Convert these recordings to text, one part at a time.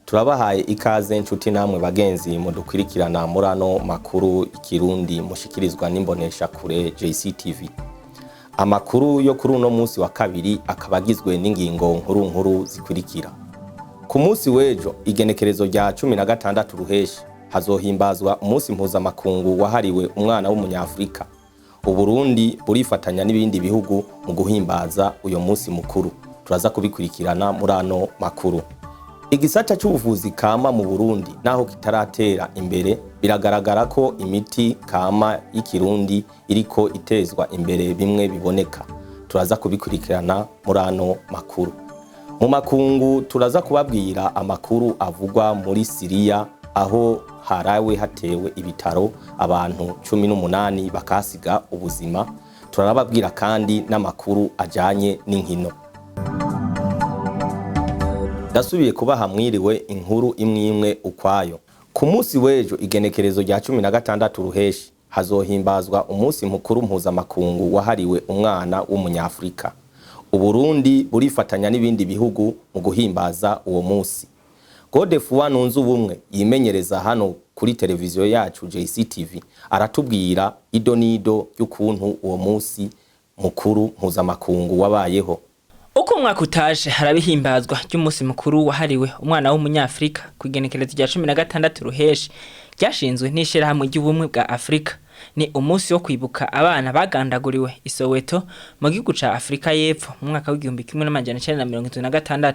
Turabahaye ikaze nshuti namwe bagenzi mudukwirikirana muri ano makuru ikirundi mushikirizwa n'imbonesha kure JCTV. Amakuru yo kuri uno munsi wa kabiri akaba agizwe n'ingingo nkuru nkuru zikurikira. Ku munsi w'ejo igenekerezo rya 16 Ruheshi hazohimbazwa umunsi mpuzamakungu wahariwe umwana w'umunyafurika. Uburundi burifatanya n'ibindi bihugu mu guhimbaza uyo munsi mukuru. Turaza kubikurikirana muri ano makuru. Igisata c'ubuvuzi kama mu Burundi naho kitaratera imbere, biragaragara ko imiti kama y'ikirundi iriko itezwa imbere bimwe biboneka. Turaza kubikurikirana muri ano makuru. Mu makungu turaza kubabwira amakuru avugwa muri Siriya, aho harawe hatewe ibitaro abantu 18 bakasiga ubuzima. Turababwira kandi n'amakuru ajanye n'inkino. Ndasubiye kubaha mwiriwe, inkuru imwe imwe ukwayo. Ku munsi w'ejo igenekerezo rya 16 Ruheshi hazohimbazwa umunsi mukuru mpuzamakungu wahariwe umwana w'umunyafurika. Uburundi burifatanya n'ibindi bihugu mu guhimbaza uwo munsi. Godefroid Nunzubumwe yimenyereza hano kuri televiziyo yacu JCTV aratubwira ido nido y'ukuntu uwo munsi mukuru mpuzamakungu wabayeho. Uko umwaka utaje harabihimbazwa ry'umunsi mukuru wahariwe umwana w'umunyafrika ku igenekerezo rya 16 Ruheshi ryashinzwe n'ishirahamwe ry'ubumwe bwa Afrika. Ni umunsi wo kwibuka abana bagandaguriwe i Soweto mu gihugu ca Afrika y'Epfo mu mwaka w'1976.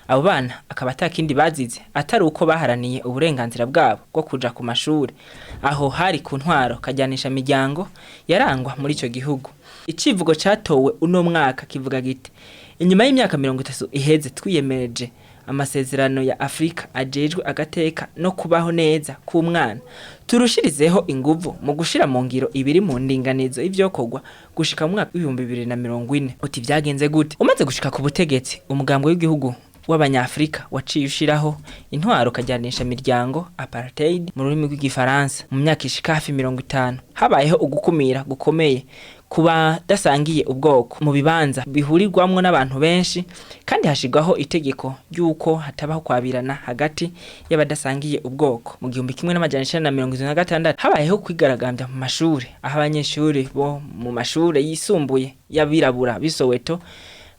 Abo bana akaba atakindi bazize atari uko baharaniye uburenganzira bwabo bwo kuja ku mashuri. Aho hari ku ntwaro kajyanisha miryango yarangwa muri ico gihugu. Icivugo catowe uno mwaka kivuga giti: inyuma y'imyaka 30 iheze twiyemereje amasezerano ya Afrika ajejwe agateka no kubaho neza k'umwana, turushirizeho inguvu mu gushira mu ngiro ibiri mu ndinganizo y'ivyokorwa gushika mu mwaka w'2040. Uti vyagenze gute? Umaze gushika ku butegetsi, umugambwe w'igihugu w'abanyafrika waciye ushiraho intwaro kajyanisha miryango, apartheid mu rurimi rw'igifaransa. Mu myaka ishika hafi 50 habayeho ugukumira gukomeye kuba dasangiye ubwoko mu bibanza bihurirwamwo n'abantu benshi, kandi hashirwaho itegeko ry'uko hatabaho kwabirana hagati y'abadasangiye ubwoko. Mu 1976 habayeho kwigaragambya mu mashuri, aho abanyeshuri bo mu mashuri yisumbuye y'abirabura b'i Soweto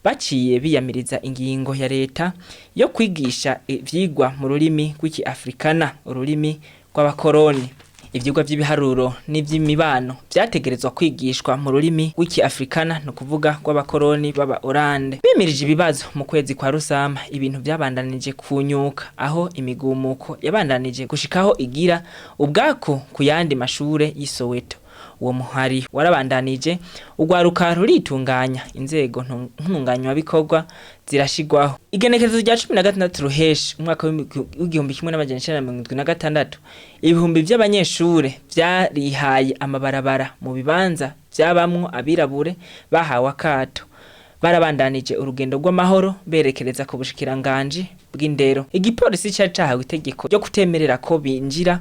baciye biyamiriza ingingo ya leta yo kwigisha ivyigwa mu rurimi rw'ikiafrikana, ururimi rw'abakoroni. Ivyigwa vy'ibiharuro n'ivy'imibano vyategerezwa kwigishwa mu rurimi rw'ikiafrikana, ni ukuvuga rw'abakoroni b'aba Orande. Bimirije ibibazo mu kwezi kwa Rusama, ibintu vyabandanije kunyuka, aho imigumuko yabandanije gushikaho igira ubwako ku yandi mashure y'i Soweto. Uwo muhari warabandanije, urwaruka ruritunganya, inzego ntunganywabikorwa zirashigwaho. Igenekerezo rya 16 Ruheshi umwaka w'1976, ibihumbi vy'abanyeshure vyarihaye amabarabara mu bibanza vyabamwo abirabure bahawe akato. Barabandanije urugendo rw'amahoro berekereza ku bushikiranganji bw'indero. Igipolisi cari cahawe itegeko ryo kutemerera ko binjira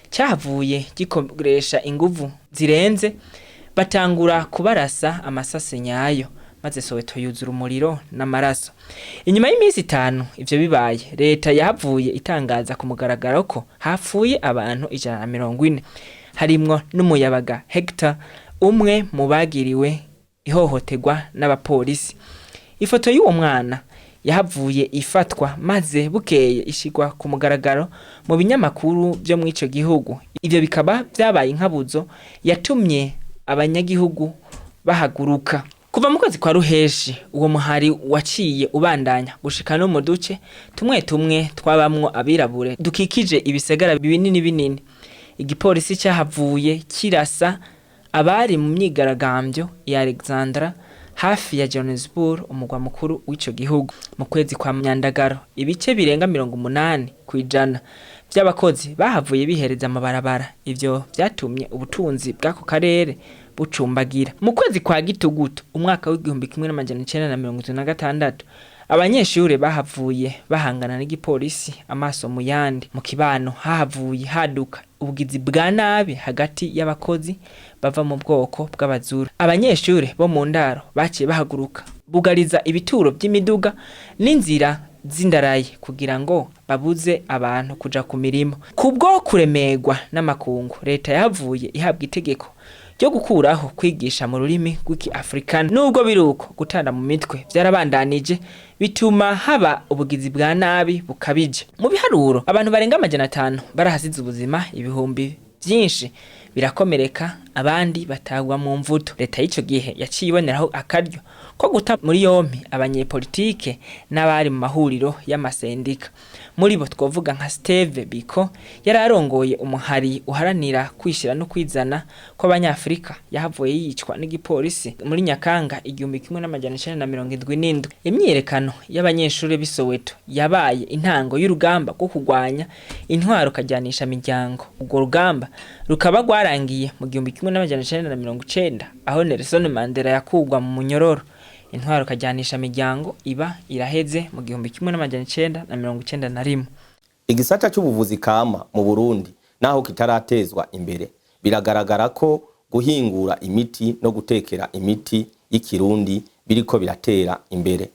cyahavuye gikoresha inguvu zirenze, batangura kubarasa amasase nyayo, maze Soweto yuzura umuriro n'amaraso. Inyuma y'iminsi 5 ivyo bibaye, leta yahavuye itangaza ku mugaragaro ko hapfuye abantu 140, harimwo n'umuyabaga Hector, umwe mu bagiriwe ihohoterwa n'abapolisi. Ifoto y'uwo mwana yahavuye ifatwa maze bukeye ishigwa ku mugaragaro mu binyamakuru vyo muri ico gihugu. Ivyo bikaba vyabaye inkabuzo yatumye abanyagihugu bahaguruka. Kuva mu kwezi kwa Ruheshi uwo muhari waciye ubandanya gushika no mu duce tumwe tumwe twabamwo abirabure dukikije ibisagara binini binini. Igipolisi cyahavuye kirasa abari mu myigaragambyo ya Alexandra hafi ya Johannesburg, umugwa mukuru w'ico gihugu. Mu kwezi kwa Myandagaro ibice birenga 80% vy'abakozi bahavuye bihereza amabarabara. Ivyo vyatumye ubutunzi bw'ako karere bucumbagira. Mu kwezi kwa Gitugutu umwaka w'1976, abanyeshure bahavuye bahangana n'igipolisi amaso mu yandi. Mu kibano hahavuye haduka ubugizi bwa nabi hagati y'abakozi bava mu bwoko bw'abazuru. Abanyeshure bo mu ndaro baciye bahaguruka bugariza ibituro vy'imiduga n'inzira z'indaraye kugira ngo babuze abantu kuja ku mirimo. Kubwo kuremegwa n'amakungu, leta yahavuye ihabwa itegeko ryo gukuraho kwigisha mu rurimi rw'Ikiafrikana. Nubwo biruko, gutana mu mitwe vyarabandanije, bituma haba ubugizi bwa nabi bukabije. Mu biharuro, abantu barenga 500 barahasize ubuzima, ibihumbi vyinshi birakomereka, abandi batagwa mu mvuto. Leta y'ico gihe yaciye iboneraho akaryo ko guta muri yompi abanyepolitike n'abari mu mahuriro y'amasendika. Muri bo twovuga nka Steve Biko, yari arongoye umuhari uharanira kwishira no kwizana kw'Abanyafrika, yahavuye yicwa n'igipolisi muri Nyakanga 1977. Imyiyerekano y'abanyeshuri b'i Soweto yabaye intango y'urugamba rwo kurwanya intwaro kajyanisha miryango. Urwo rugamba rukaba rwarangiye mu 1990, aho Nelson Mandela yakugwa mu munyororo, intwaro kajyanisha miryango iba iraheze mu 1991. Igisata c'ubuvuzi kama mu Burundi naho kitaratezwa imbere, biragaragara ko guhingura imiti no gutekera imiti y'ikirundi biriko biratera imbere.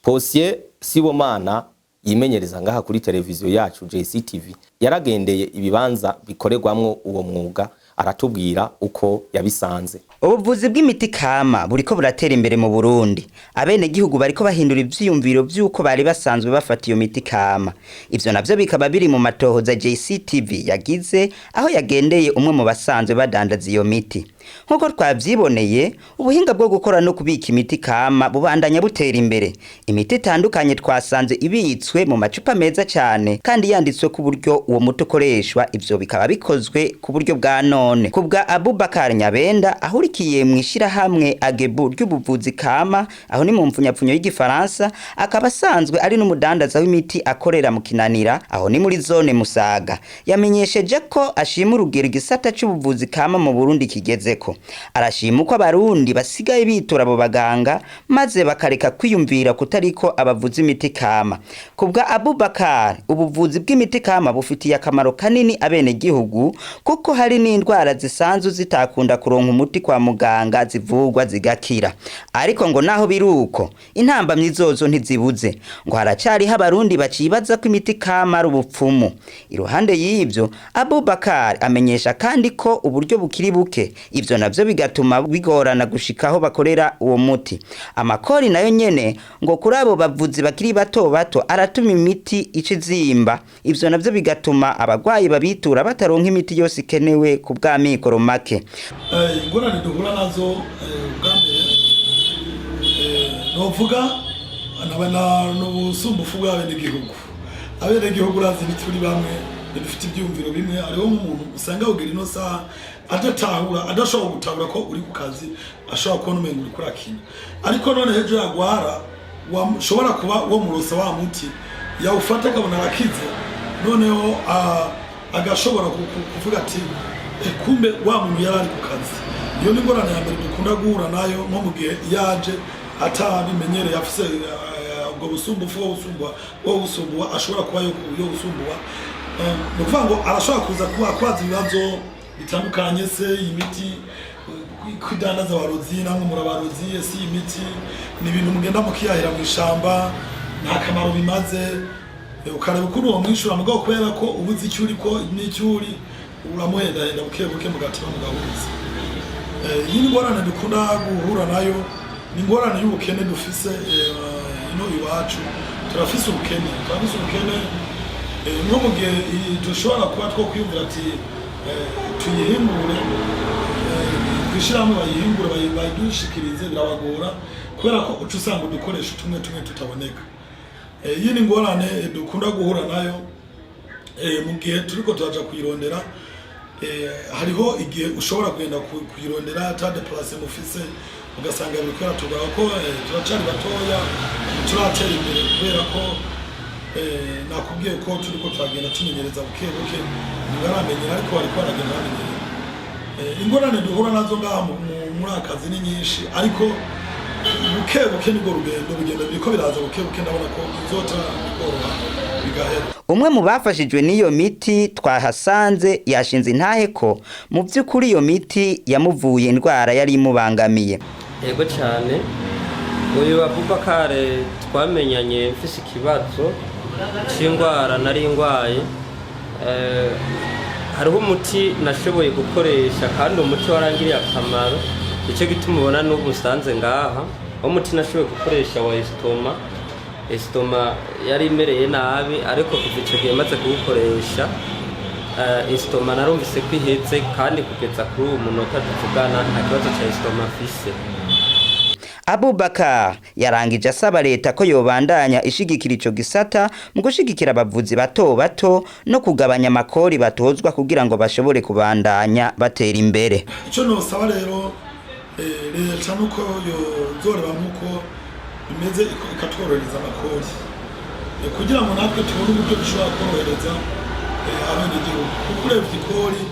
Posier Sibomana yimenyereza ngaha kuri televiziyo yacu JCTV yaragendeye ibibanza bikorerwamwo uwo mwuga, aratubwira uko yabisanze. Ubuvuzi bw'imiti kama buriko buratera imbere mu Burundi. Abenegihugu bariko bahindura ivyiyumviro vy'uko bari basanzwe bafata iyo miti kama. Ivyo navyo bikaba biri mu matohoza JCTV yagize, aho yagendeye umwe mu basanzwe badandaza iyo miti. Nk'uko twavyiboneye, ubuhinga bwo gukora no kubika imiti kama bubandanya butera imbere. Imiti itandukanye twasanze ibitswe mu macupa meza cyane kandi yanditswe ku buryo uwo muti ukoreshwa. Ivyo bikaba bikozwe ku buryo bwa none. Ku bwa Abubakar Nyabenda, ahurikiye mu ishirahamwe Agebu ry'ubuvuzi kama, aho ni mu mfunyapfunyo y'igifaransa, akaba asanzwe ari n'umudandaza w'imiti akorera mu Kinanira, aho ni muri zone Musaga, yamenyesheje ko ashima urugero igisata c'ubuvuzi kama mu Burundi kigezeko. Arashima uko Abarundi basigaye bitura abo baganga, maze bakareka kwiyumvira kutariko abavuzi imiti kama. Ku bwa Abubakar, ubuvuzi bw'imiti kama bufitiye akamaro kanini abenegihugu, kuko hari n'indwara zisanzwe zitakunda kuronka umuti kwa muganga zivurwa zigakira. Ariko ngo naho biruko, intambamyi zozo ntizibuze. Ngo haracariho Abarundi bacibaza ko imiti kama ari ubupfumu. Iruhande y'ibyo, Abubakar amenyesha kandi ko uburyo bukiri buke, ivyo navyo bigatuma bigorana gushika aho bakorera uwo muti. Amakori nayo nyene ngo kuri abo bavuzi bakiri bato bato aratuma imiti ica izimba, ivyo navyo bigatuma abagwayi babitura bataronka imiti yose ikenewe ku bw'amikoro make. Ingorane duhura nazo, ubwa mbere, novuga n'ubusumbufu bw'abenegihugu. Abenegihugu urazi ntituri bamwe, ntidufite ibyumviro bimwe. Hariho nk'umuntu usanga kugira ino saha adatahura, adashobora gutahura ko uri ku kazi, ashobora kubona umengo uriko urakina. Ariko none hejuru yagwara, ushobora kuba wo murosa wa muti, yawufata akabona arakize, noneho agashobora kuvuga ati: "Kumbe wa muntu yari ari ku kazi." Iyo ni ingorane ya mbere dukunda guhura nayo, nko mu gihe yaje atabimenyereye, afise ubwo busumbufu bwo gusumbuwa, ashobora kuba yo gusumbuwa. Ni ukuvuga ngo arashobora kuza kuba kubaza ibibazo bitandukanye: se iyi miti kwidandaza abarozi, namwe murabarozi? Ese iyi miti ni ibintu mugenda mukiyahira mu ishamba, nta kamaro bimaze? Ukareba ukuntu uwo mwishura, mugabo kubera ko ubuze icyo uri ko n'icyo uri, uramuhendahenda buke buke, mugatima mugahuza. Iyi ni ingorane dukunda guhura nayo, ni ingorane y'ubukene dufise ino iwacu. Turafise ubukene, turafise ubukene. Nko mu gihe dushobora kuba two kwiyumvira ati tuyihingure, kwishirahamwe bayihingure, bayidushikirize, birabagora kubera ko uca usanga udukoresho tumwe tumwe tutaboneka. Iyi ni ingorane dukunda guhura nayo mu gihe turiko turaja kuyirondera. Hariho igihe ushobora kugenda kuyirondera ata déplacement mufise, ugasanga biriko biratugora ko turacari batoya, turatera imbere, kubera ko nakubwiye ko turiko turagenda tumenyereza buke buke. Ntibaramenyera, ariko bariko baragenda bamenyerera. Ingorane duhura nazo ngaha muri akazi ni nyinshi, ariko buke buke nibwo rugendo bugenda, biriko biraza buke buke. Ndabona ko bizota bikoroha bigahera. Umwe mu bafashijwe n'iyo miti twahasanze yashinze intahe ko mu by'ukuri iyo miti yamuvuye indwara yari imubangamiye. Yego cyane. Uyu Abubakare twamenyanye mfise ikibazo c'indwara nari ndwaye. Hariho umuti nashoboye gukoresha kandi umuti warangiriye akamaro, nicyo gituma ubona n'ubu nsanze ngaha. Umuti nashoboye gukoresha wa estomac, estomac yari imereye nabi, ariko kuva icyo gihe maze kuwukoresha, estomac narumvise ko iheze, kandi kugeza kuri ubu munota tuvugana nta kibazo cya estomac mfise. Abubakar yarangije asaba leta ko yobandanya ishigikira ico gisata mu gushigikira abavuzi bato bato no kugabanya amakori batozwa kugira ngo bashobore kubandanya batera imbere. Icyo nosaba rero leta nuko yozoreba nk'uko bimeze ikatworohereza amakori kugira ngo natwe tubone uburyo dushobora korohereza abenegihugu, kuko urebye ikori,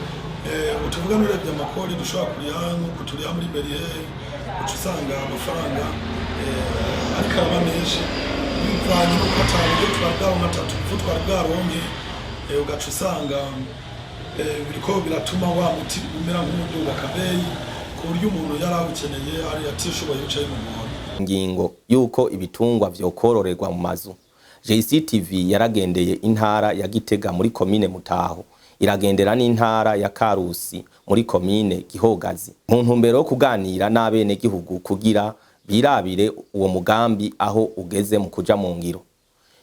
tuvuga n'urebye amakori dushobora kuriha nk'uko turiha muri BRB, uca usanga amafaranga ariko araba menshi bivanye n'uko ata buryo twari bwaronke, ata twari bwaronke, ugaca usanga biriko biratuma wa muti umera nk'uduga akabeyi ku buryo umuntu yari awukeneye ari atishoboye wicaye mu muhondo. Ingingo yuko ibitungwa vyokororerwa mu mazu, JCTV yaragendeye intara ya Gitega muri komine Mutaho, iragendera n'intara ya Karusi muri komine Gihogazi mu ntumbero yo kuganira n'abenegihugu kugira birabire uwo mugambi aho ugeze mu kuja mu ngiro.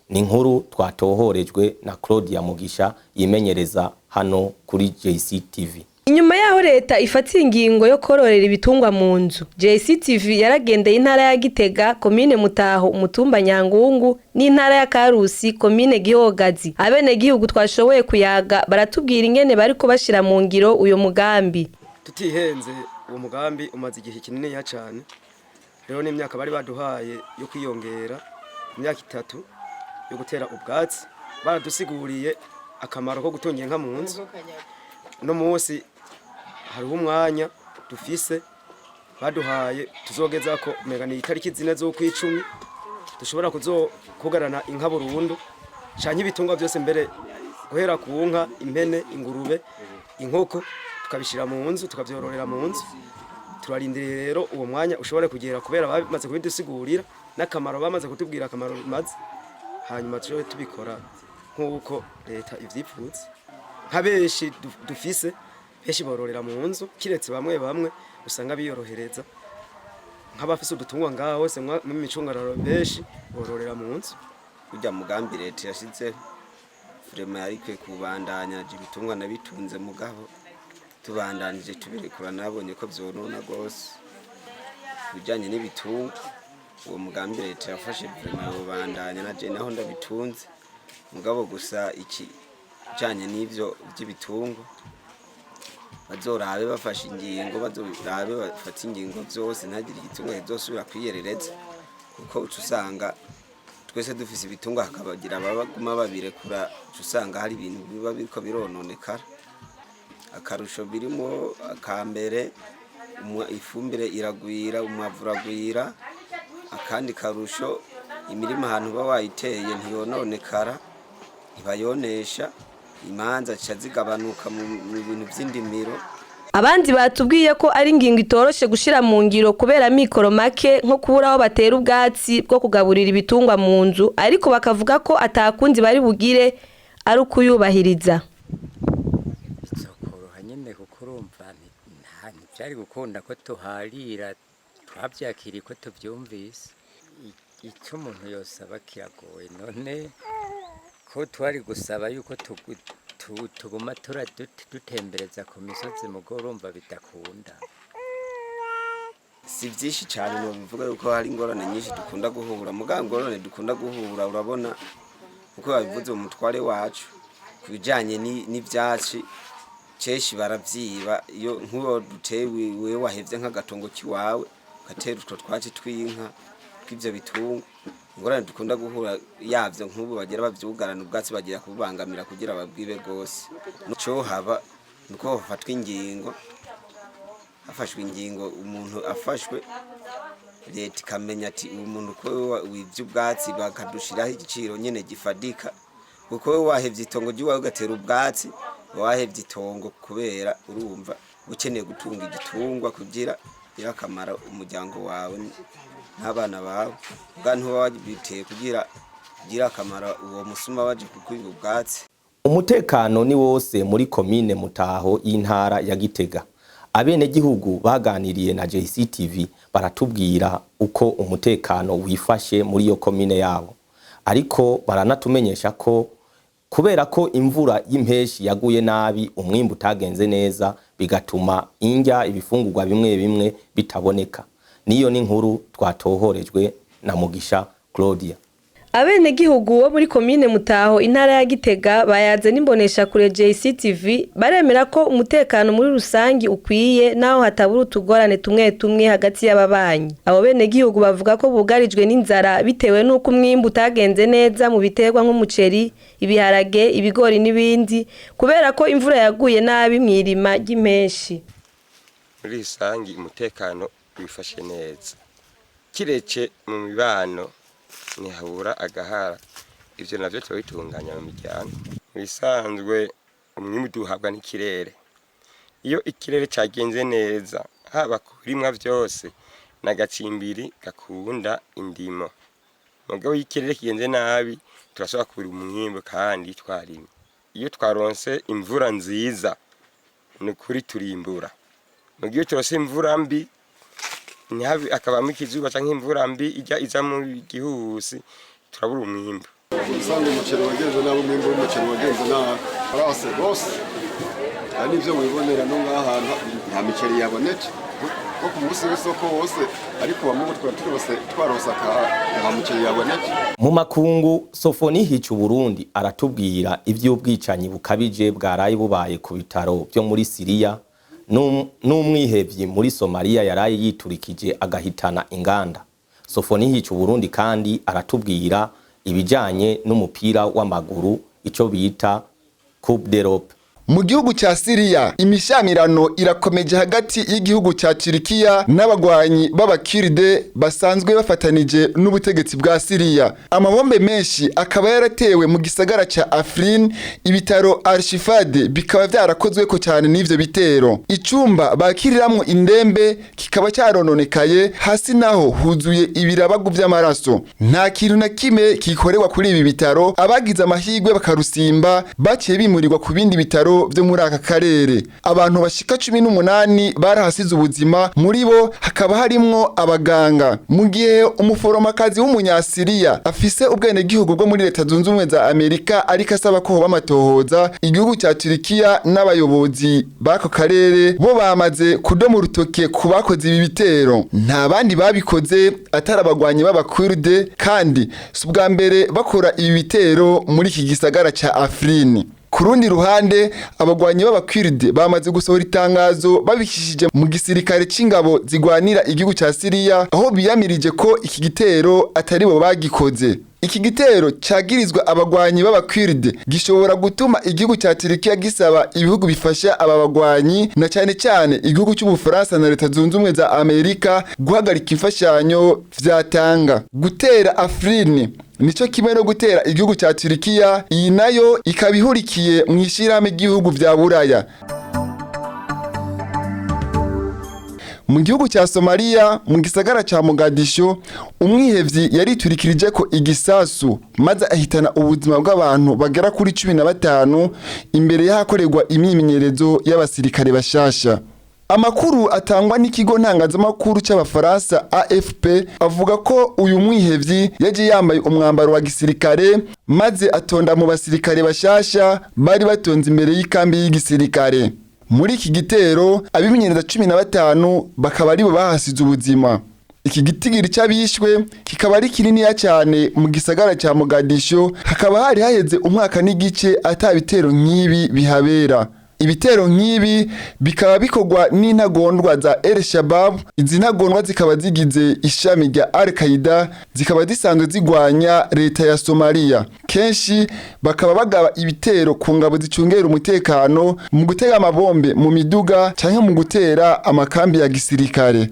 Ni inkuru twatohorejwe na Claudia Mugisha yimenyereza hano kuri JCTV. Inyuma yaho leta ifatiye ingingo yo kororera ibitungwa mu nzu, JCTV yaragendeye intara ya Gitega, komine Mutaho, umutumba Nyangungu, n'intara ya Karusi, komine Gihogazi. Abenegihugu twashoboye kuyaga baratubwira ingene bariko bashira mu ngiro uyo mugambi. Tutihenze, uwo mugambi umaze igihe kininiya cyane. Rero n'imyaka bari baduhaye yo kwiyongera imyaka 3 yo gutera ubwatsi, baradusiguriye akamaro ko gutunga inka mu nzu. Uno munsi hariho umwanya dufise baduhaye tuzogeza ko umega ni itariki 4 z'ukwicumi dushobora kuzokugarana inka burundu canke ibitungwa byose, mbere guhera ku nka, impene, ingurube, inkoko, tukabishira mu nzu, tukavyororera mu nzu. Turarindiriye rero uwo mwanya ushobore kugera, kubera bamaze kubidusigurira n'akamaro, bamaze kutubwira akamaro bimaze, hanyuma tuje tubikora nk'uko leta ivyipfuza. Nka benshi dufise, benshi bororera mu nzu, kiretse bamwe bamwe usanga biyorohereza nk'abafise udutungwa ngaho hose mu micungararo, benshi bororera mu nzu. Ujya mugambi leta yashizeho vraiment yari ikwiye kubandanya. Ibitungwa nabitunze, mugabo tubandanije tubirekura nabonye ko vyonona rwose ibijanye n'ibitungwa. Uwo mugambi leta yafashe vraiment yobandanya, naje naho ndabitunze, mugabo gusa iki kijanye n'ivyo vy'ibitungwa bazorabe bafashe ingingo, bazorabe bafate ingingo vyose, ntagire igitungwa kizosubira kwiyerereza, kuko uca usanga twese dufise ibitungwa hakabagira abaguma babirekura, uca usanga hari ibintu biba biriko birononekara. Akarusho birimo, akambere ifumbire iragwira, umwavu uragwira. Akandi karusho, imirima ahantu uba wayiteye ntiyononekara, ntibayonesha, imanza zica zigabanuka mu bintu vy'indimiro. Abandi batubwiye ko ari ingingo itoroshe gushira mu ngiro kubera amikoro make, nko kubura aho batera ubwatsi bwo kugaburira ibitungwa mu nzu, ariko bakavuga ko atakundi bari bugire ari ukuyubahiriza. Bizokoroha nyene, kuko urumva ntivyari gukunda ko tuharira, twavyakiriye ko tuvyumvise. Ico umuntu yosaba kiragoye. None ko twari gusaba yuko tuguma dutembereza ku misozi, mugo urumva bidakunda. Si byinshi cyane nobivuga yuko hari ingorane nyinshi dukunda guhura, mugabo ingorane dukunda guhura, urabona uko babivuze umutware wacu ku bijanye n'ivyatsi, ceshi baravyiba. Iyo nk'uwo duteye, wewe wahevye nk'agatongo kiwawe ugatera utwo twatsi tw'inka, tw'ivyo bitungwa, ingorane dukunda guhura yavyo nk'ubu bagera bavyugarana ubwatsi, bagira kububangamira kugira babwibe rwose. Nico haba nuko hafatwa ingingo, hafashwe ingingo, umuntu afashwe leta ikamenya ati uyu muntu ko wivye ubwatsi, bakadushiraho igiciro nyene gifadika, kuko wewe wahevye itongo ry'iwawe ugatera ubwatsi, wahevye itongo kubera urumva ukeneye gutunga igitungwa kugira gira akamaro umuryango wawe. N'abana bawe bwa ntuba wabiteye kugira ugire akamaro uwo musuma waje kukwiba ubwatsi. Umutekano ni wose muri komine Mutaho y'intara ya Gitega. Abenegihugu baganiriye na JCTV baratubwira uko umutekano wifashe muri iyo komine yabo, ariko baranatumenyesha ko kubera ko imvura y'impeshi yaguye nabi, umwimbu utagenze neza, bigatuma indya ibifungurwa bimwe bimwe bitaboneka. Niyo ni inkuru twatohorejwe na Mugisha Claudia. Abenegihugu bo muri komine Mutaho, intara ya Gitega, bayaze n'imboneshakure JCTV, baremera ko umutekano muri rusangi ukwiye, naho hatabura utugorane tumwe tumwe hagati y'ababanyi. Abo benegihugu bavuga ko bugarijwe n'inzara bitewe n'uko umwimbu utagenze neza mu biterwa nk'umuceri, ibiharage, ibigori n'ibindi, kubera ko imvura yaguye nabi mw'irima ry'impeshi. Muri rusange umutekano wifashe neza, kirece mu mibano ntihabura agahara. Ibyo nabyo turabitunganya mu miryango. Mu bisanzwe umwimbu duhabwa n'ikirere. Iyo ikirere cyagenze neza, haba ku birimwa byose n'agacimbiri gakunda indimo. Mugabo iyo ikirere kigenze nabi, turashobora kubura umwimbu kandi twarimye. Iyo twaronse imvura nziza, ni ukuri turimbura. Mu gihe turonse imvura mbi, ntihabe akabamo ikizuba canke imvura mbi ijya iza mu gihuhusi, turabura umwimbu. Usanga umuceri wagenze nabi, umwimbu w'umuceri wagenze nabi rwose rwose. Hari n'ibyo wibonera no ngaha hantu nta miceri yabonetse ko ku munsi w'isoko wose, ariko bamwe twari turose twarose nta muceri yabonetse. Mu makungu, Sofoni Hicu Burundi aratubwira ivy'ubwicanyi bukabije bwaraye bubaye ku bitaro byo muri Siriya, n'umwihevyi muri Somalia yaraye yiturikije agahitana inganda. Sofoni Hicu Burundi kandi aratubwira ibijanye n'umupira w'amaguru, ico bita Coupe d'Europe. Mu gihugu cya Siriya, imishyamirano irakomeje hagati y'igihugu cya Turikiya n'abagwanyi b'abakiride basanzwe bafatanije n'ubutegetsi bwa Siriya. Amabombe menshi akaba yaratewe mu gisagara cya Afrin, ibitaro Al-Shifad bikaba byarakozweko cyane n'ivyo bitero. Icumba bakiriramwo indembe kikaba cyarononekaye, hasi naho huzuye ibirabagu by'amaraso. Nta kintu na kimwe kikorewa kuri ibi bitaro. Abagize amahirwe bakarusimba baciye bimurirwa ku bindi bitaro byo muri aka karere. Abantu bashika 18 barahasize ubuzima, muri bo hakaba harimwo abaganga, mu gihe umuforomakazi w'umunyasiriya afise ubwenegihugu bwo muri Leta Zunze Ubumwe za Amerika ariko asaba ko hoba amatohoza. Igihugu cya Turikiya n'abayobozi b'ako karere bo bamaze kudoma urutoke ku bakoze ibi bitero. Nta bandi babikoze atari abagwanyi b'abakurde, kandi si ubwa mbere bakora ibi bitero muri iki gisagara ca Afrin. Ku rundi ruhande, abagwanyi b'abakiride bamaze gusohora itangazo babikishije mu gisirikare c'ingabo zigwanira igihugu ca Siriya, aho biyamirije ko iki gitero atari bo bagikoze. Iki gitero cagirizwa abagwanyi b'abakiride gishobora gutuma igihugu ca Turikiya gisaba ibihugu bifasha aba bagwanyi, na cyane cyane igihugu cy'Ubufaransa na Leta Zunze Ubumwe za Amerika, guhagarika imfashanyo vyatanga. Gutera Afrin nico kimwe no gutera igihugu cya Turikiya, iyi nayo ikaba ihurikiye mu ishirahamwe ry'ibihugu vya Buraya. Mu gihugu cya Somalia, mu gisagara cya Mogadishu, umwihevyi yariturikirije ko igisasu maze ahitana ubuzima bw'abantu bagera kuri 15 imbere y'ahakorerwa imyimenyerezo y'abasirikare bashasha. Amakuru atangwa n'ikigo ntangazamakuru cy'Abafaransa AFP avuga ko uyu mwihevyi yaje yambaye umwambaro wa gisirikare maze atonda mu basirikare bashasha bari batonze imbere y'ikambi y'igisirikare. Muri iki gitero abimenyereza 15 bakaba aribo bahasize ubuzima. Iki gitigiri cy'abishwe kikaba ari kininiya cyane mu gisagara cya Mogadishu, hakaba hari haheze umwaka n'igice ata bitero nk'ibi bihabera. Ibitero nk'ibi bikaba bikorwa n'intagondwa za El Shabab. Izi ntagondwa zikaba zigize ishami rya Al Qaeda, zikaba zisanzwe zigwanya leta ya Somalia. Kenshi bakaba bagaba ibitero ku ngabo zicungera umutekano mu gutega amabombe mu miduga canke mu gutera amakambi ya gisirikare.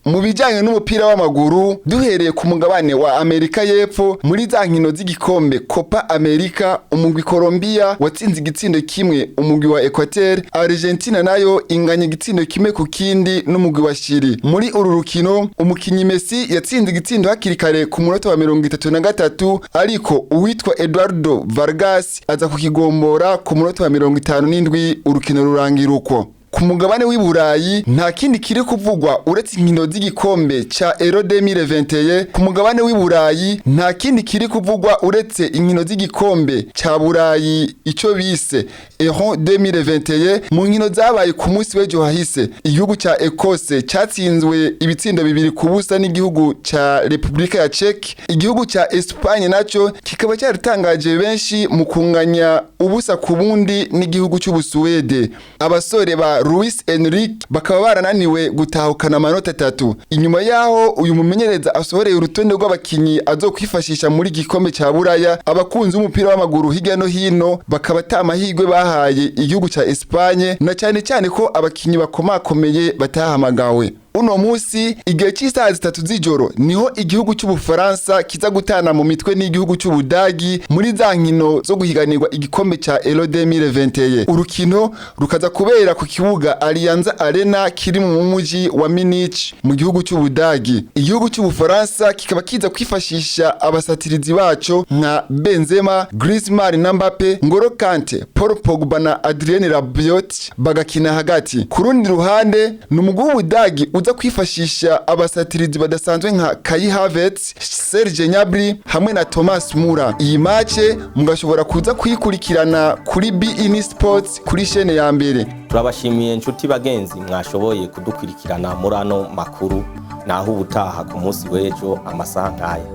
Mu bijyanye n'umupira w'amaguru, duhereye ku mugabane wa Amerika y'Epfo, muri za nkino z'igikombe Copa America, umugwi Colombia watsinze igitsindo 1 umugwi wa Equateur. Argentina nayo inganya igitsindo 1-1 n'umugwi wa Chili. Muri uru rukino umukinyi Messi yatsinze igitsindo hakiri kare ku munota wa 33, ariko uwitwa Eduardo Vargas aza kukigombora ku munota wa 57, urukino rurangira uko. Ku mugabane w'i Burayi nta kindi kiri kuvugwa uretse inkino z'igikombe ca Euro 2021. Ku mugabane w'i Burayi nta kindi kiri kuvugwa uretse inkino z'igikombe ca Burayi, ico bise Euro 2021. Mu nkino zabaye ku munsi w'ejo hahise, igihugu ca Ecosse catsinzwe ibitsindo 2-0 n'igihugu ca Republika ya Czech. Igihugu ca Espagne naco kikaba cyaratangaje benshi mu kunganya 0-0 n'igihugu c'Ubusuwede. Abasore ba Luis Enrique bakaba barananiwe gutahukana amanota 3. Inyuma yaho uyu mumenyereza asohoreye urutonde rw'abakinyi azokwifashisha muri gikombe ca Buraya, abakunzi b'umupira w'amaguru hirya no hino bakaba ata amahirwe bahaye igihugu ca Espagne, na cyane cyane ko abakinyi bakomakomeye batahamagawe. Uno musi igihe cy'isaha 3 z'ijoro niho igihugu cy'Ubufaransa kiza gutana mu mitwe n'igihugu cy'Ubudagi muri za nkino zo guhiganirwa igikombe ca Euro 2021. Urukino rukaza kubera ku kibuga Allianz Arena kiri mu mujyi wa Munich mu gihugu cy'Ubudagi. Igihugu cy'Ubufaransa kikaba kiza kwifashisha abasatirizi baco nka Benzema, Griezmann na Mbappe, Ngolo Kante, Paul Pogba na Adrien Rabiot bagakina hagati. Ku rundi ruhande ni umugwi w'Ubudagi uza kwifashisha abasatirizi badasanzwe nka Kai Havertz, Serge Gnabry hamwe na Thomas Müller. Iyi match mugashobora kuza kuyikurikirana kuri beIN Sports kuri chaîne ya mbere. Turabashimiye inshuti bagenzi mwashoboye kudukurikirana muri ano makuru. Naho ubutaha ku munsi w'ejo amasaha nk'aya.